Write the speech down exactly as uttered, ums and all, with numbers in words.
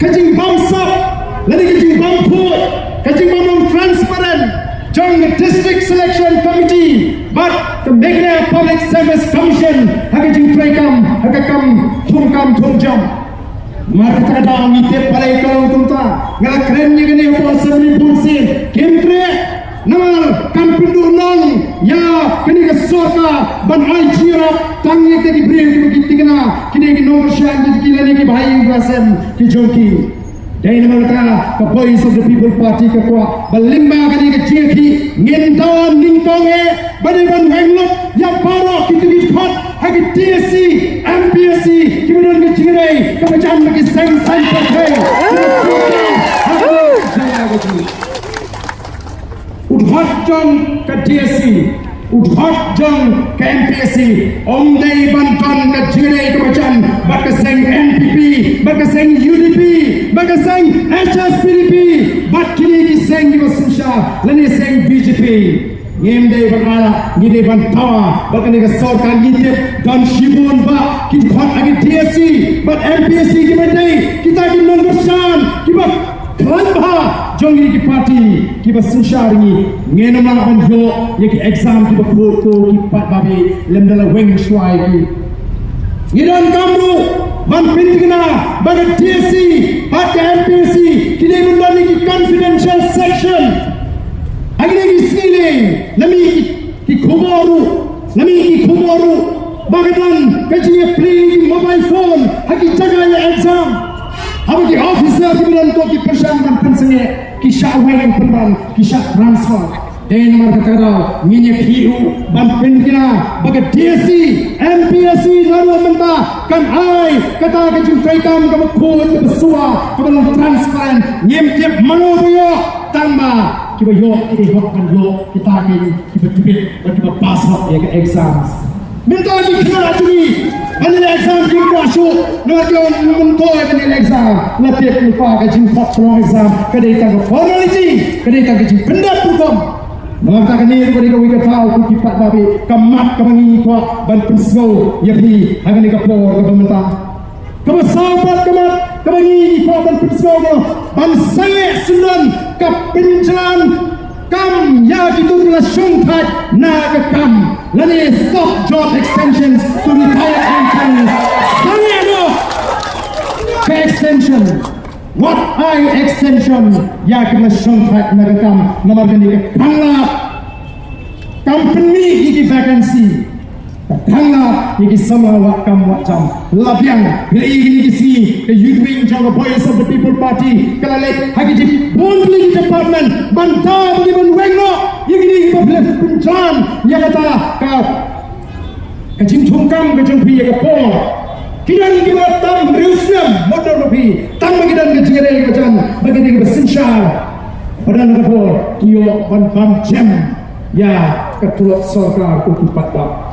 ka jingbamsap lane ka jingbamkhuid, ka jingbym long transparent jong ka District Selection Committee bad ka Meghalaya Public Service Commission ha ka jingtrei kam, ha ka kam thung kam thung jam. Namar kata ka daw ngi tip balei ka long kumta. Nga la kren ïa kane hapoh Assembly bun sien, kim treh. Namar kan pynduh nong ïa kane ka sorkar ban ai jingïarap tang ïa kita ki briew kiba ki thikna, kine ki nongkyrshan ki, ki lane ki bahaïing bahasem ki jong ki. Dei namar kata ka Voice of the People Party ka kwah ba lyngba kane ka jingïakhih ngin dawa nyngkong eh ba dei ban weng lut ïa baroh kito ki dkhot ha ka D S C, M P S C, kiba don ka jingïadei kaba jan bad ki seng saiñ pyrthei. U dkhot jong ka D S C, u dkhot jong ka M P S C, ym dei ban don ka jingïadei kaba jan bad ka seng N P P, bad ka seng U D P, bad ka seng H S P D P, bad kine ki seng kiba synshar lane seng B J P. Ngim dei ban ailad, ngi dei ban dawa bad kane ka sorkar. Ngi tip don shibun bah ki dkhot ha ka D S C bad M P S C kiba dei kita ki nongkyrshan kiba khlaiñ bha jong kine ki party kiba synshar ngi. Ngin ym lah ban ïoh ïa ki exam kiba khuid ko ki paidbah, lymda la weng shuwa ïa ki. Ngi donkam ruh ban pynthikna ba ka D S C bad ka M P S C ki dei ban don ïa ki confidential section. Ha kine ki sngi lei la mih ki, ki khubor ruh, la mih ki khubor ruh ba ka don ka jingïaplie ïa ki mobile phone ha ki jaka ïa exam. Haba ki officer kiba don to ki pyrshang ban pynsangeh, ki shah weng pynban, ki shah transfer. Dei namar kata ka daw ngin ïakhih ruh ban pynthikna ba ka D S C, M P S C naduh mynta kan ai kata ka jingtrei kam kaba khuid, kaba shuwa, kaba long transparent. Ngim tip mano ba ïoh, tang ba kiba ïoh ki dei hok ban ïoh kita ki, kiba tbit bad kiba pass hok ïa ka exams. Mynta ki khynnah jong ngi ban ïaleh exam kim kwah shuh, namar ki ong myntoi ban ïaleh exam. La tip lypa, ka jingpot shnong exam ka dei tang ka formality, ka dei tang ka jingpyndep rukom. Namar kata kane ruh ka dei kawei ka daw ko ki paidbah, ka mat kaba ngi kwah ban pynsngew ïa phi ha kane ka por kaba mynta. Kaba saw pat ka mat kaba ngi, ngi kwah ban pynsngew ka ban sangeh syndon ka pynjlan kam ïa kito kiba la shongthait na ka kam, lane stop job extensions to retired employees. Sangeh noh ka extension. Wat ai extension ïa kiba la shongthait na ka kam, namar kane ka khanglad kam pynmih ïa ki vacancy. Ka khanglad ïa ki samla wad kam wad jam. La biang, phi la ïohi kine ki sngi ka Youth Wing jong ka Voice of the People Party ka la leit ha ki bun tylli ki department ban daw bad ban weng noh ïa kine kiba phi la pynjlan ïa kata ka, ka jingthung kam ka jong phi ïa ka por. Ki don kiba tam hynriew snem, mut don ma phi, tang ba ki don ka jingïadei kaba jan bad kine kiba synshar. Ba don ka por ki ïoh ban bam jem ïa ka tulop sorkar ko ki paidbah.